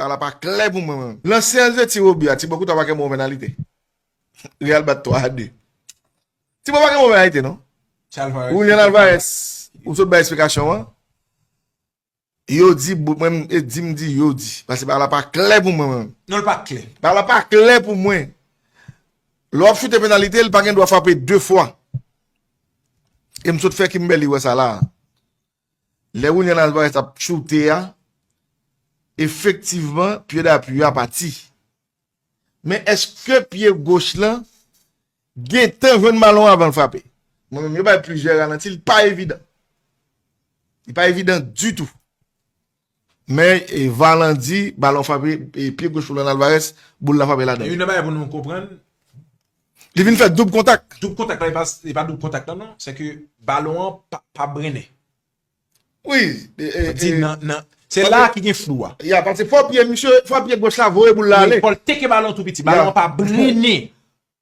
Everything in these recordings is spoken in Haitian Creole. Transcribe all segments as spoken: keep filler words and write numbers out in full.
Bagay la pa klè pou mwen menm. Nan seyans de tir au but a, Tibò Kouta pa gen bon penalite. Real bat twa a de. Tibò pa gen bon penalite, non. Julian Alvarez, ou sot bay eksplikasyon an. Yo di, mwen, e di m di, yo di. Paske bagay la pa klè pou mwen menm. Non, l pa klè. Bagay la pa klè pou mwen. Lè w ap choute penalite, li pa gen dwa frape de fwa. E m sot fè Kimberly wè sa la. Lè Julian Alvarez ap choute a, efektivman, pye dapi a pati. Men èske pye goch lan gentan jwenn balon avan l frape? Mwen menm, yo bay plizyè ralanti, li pa evidan. Li pa evidan ditou. Men e, va lan di, balon frape, e, pye goch Julian Alvarez, boul la frape ladan. Youn nan bagay pou nou konprann. Li vin fè doub kontak. Doub kontak la, e pa, e pa doub kontak la, non. Se ke balon an pa, pa brennen. Wi. E, e, di e, nan, nan, se la ki gen flou a. Ya, paske fò pye misye, fò pye goch la voye boul la ale. Fò l teke balon tou piti. Balon an pa brennen.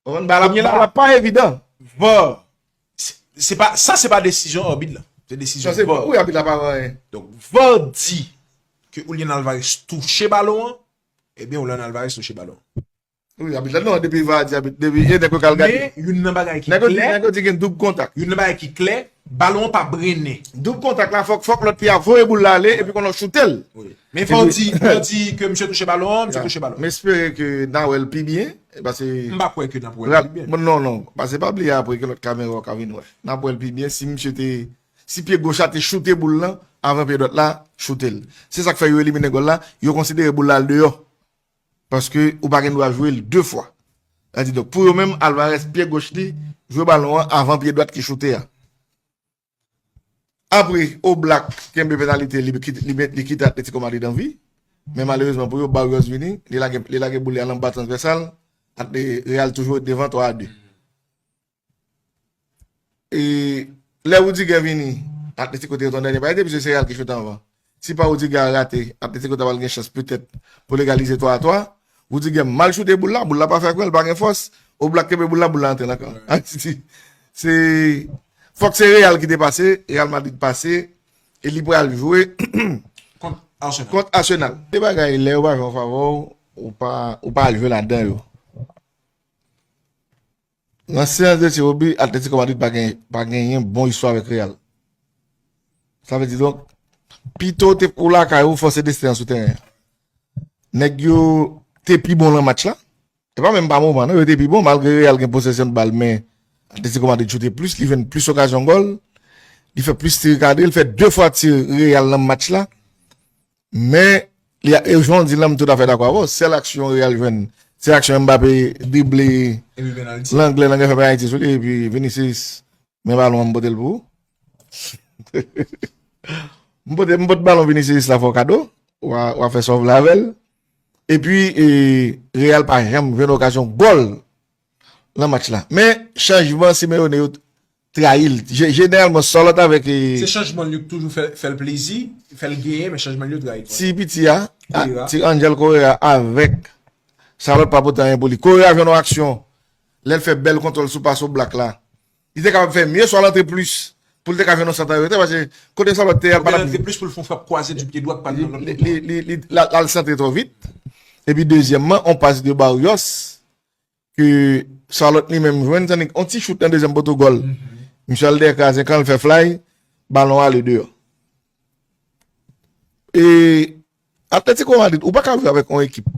Ou konprann? Bagay la pa evidan. Var. Se, se pa, sa se pa desizyon abit la. Se desizyon var. Wi, abit la pa wè anyen. Donk, var di ke Julian Alvarez touche balon an, ebyen, Julian Alvarez touche balon an. Wi, abit la, non, depi var di, abit, depi e nèg yo k al gade. Men, youn nan bagay ki klè, nèg yo di gen doub kontak. Youn nan bagay ki klè, balon an pa brennen. Doub kontak la, fòk, fòk lòt pye a voye boul la ale, epi konnen w choute l. Wi. Men fò w di, fò w di ke misye touche balon an, misye touche balon an. M espere ke n a wè l pi byen, paske m pa kwè ke n ap wè l pi byen. Non, non, paske pa bliye apre ke lòt kamera w ka vin wè. N ap wè l pi byen si misye te, si pye goch la te choute boul lan avan pye dwat la choute l. Se sa k fè yo elimine gòl la, yo konsidere boul la al deyò. Paske ou pa gen dwa jwe l de fwa. Sa di donk, pou yo menm, Alvarez pye goch li jwe balon an avan pye dwat ki choute a. Apre, Oblak kenbe penalite, li, li, li kite Atletico Madrid an vi. Men malerezman pou yo, Barrios vini, li lage, li lage boul li al anba transvèsal. Atle-, Real toujou ret devan twa a de. E lè Rudiger vini, Atletico te ret yon dènye parite, piske se Real ki choute anvan. Si pa Rudiger a rate, Atletico ta pral gen chans petèt pou l egalize twa a twa. Rudiger mal choute boul la, boul la pa fè kwen, li pa gen fòs. Oblak kenbe boul la, boul la antre nan kan. Wi. Se, fòk se Real ki te pase, Real Madrid pase, e li pral jwe kont Arsenal. Kont Arsenal. De bagay, lè yo pa jwe an favè w, ou pa, ou pa al jwe ladan yo. Nan seyans de tir au but, Atletico Madrid pa gen, pa genyen bon istwa avèk Real. Sa vle di donk, pito w te ou lakay ou fòse desten an sou teren an. Nèg yo te pi bon nan match la. E pa menm pa moman, non, yo te pi bon, malgre Real gen posesyon bal, men Atletico Madrid choute plis, li jwenn plis okazyon gòl, li fè plis tir kadre, li fè de fwa tir Real nan match la. Men, li, e jan w di l lan, m toutafè dakò avè w. Sèl aksyon Real jwenn, se aksyon Mbappé drible Langlè, Langlè fè penalti sou li, epi Vinicius, men balon an, m pote l pou ou. M pote, m pote balon Vinicius la fè w kado, w a, w a fè sa w vle avè l. Epi, e, Real pa janm jwenn okazyon gòl nan match la. Men, chanjman Simeone yo trayi l. Je-, jeneralman, Charlotte avèk, e, se chanjman l yo k toujou fè, fè l plezi, fè l genyen, men chanjman l yo trayi l. Ti piti a, a, ti Angel Correa avèk Charlotte pa pote anyen pou li. Correa jwenn yon aksyon, lè l fè bèl kontwòl sou pas Oblak la. Li te kapab fè mye, swa l antre plis, pou l te ka jwenn yon sant an rete, paske kote Charlotte te a, l pa t ap antre plis pou l fè yon frap kwaze di pye dwat, pa nan lòt li, li, li, li, l al santre twò vit. Epi dezyèmman, on pas de Barrios, ke Charlotte li menm jwenn, tandiske on ti chout nan dezyèm poto gòl. Misye al dèyè kraze kan, l fè flay, balon ale deyò. E Atletico Madrid, ou pa ka jwe avèk on ekip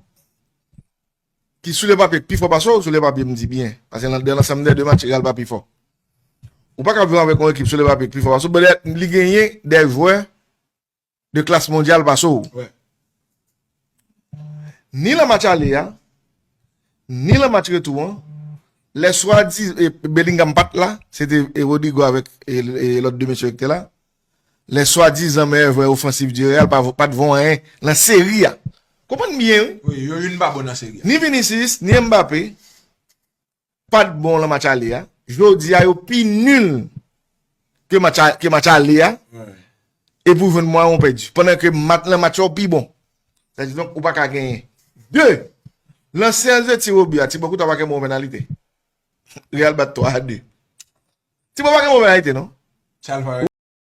ki sou le papye pi fò pase w, sou le papye m di byen. Paske nan, nan lansanm de de match, Real pa pi fò. Ou pa ka jwe avèk on ekip sou le papye ki pi fò pase w, li genyen de jwè de klas mondyal pase w. Ni nan match ale a, ni nan match retou an, lè swadiz-, e, Bellingham pa t la, se te, e, Rodrygo avèk, e, e, lòt de mesye ki te la. Lè swadizan meyè jwè ofansif di Real pa, pa t vo anyen nan seri a. Konprann byen, wi. Wi, yo youn pa bon nan seri a. Ni Vinicius, ni Mbappé pa t bon nan match ale a. Jodi a, yo pi nil ke match a, ke match ale a. Wi. Epi w jwenn mwayen w pèdi. Pandan ke mat-, nan match la, w pi bon. Sa di donk, ou pa ka genyen. De, nan seyans de tir au but a, Tibò Kouta pa gen bon penalite. Real bat twa a de. Tibò pa gen bon penalite, non.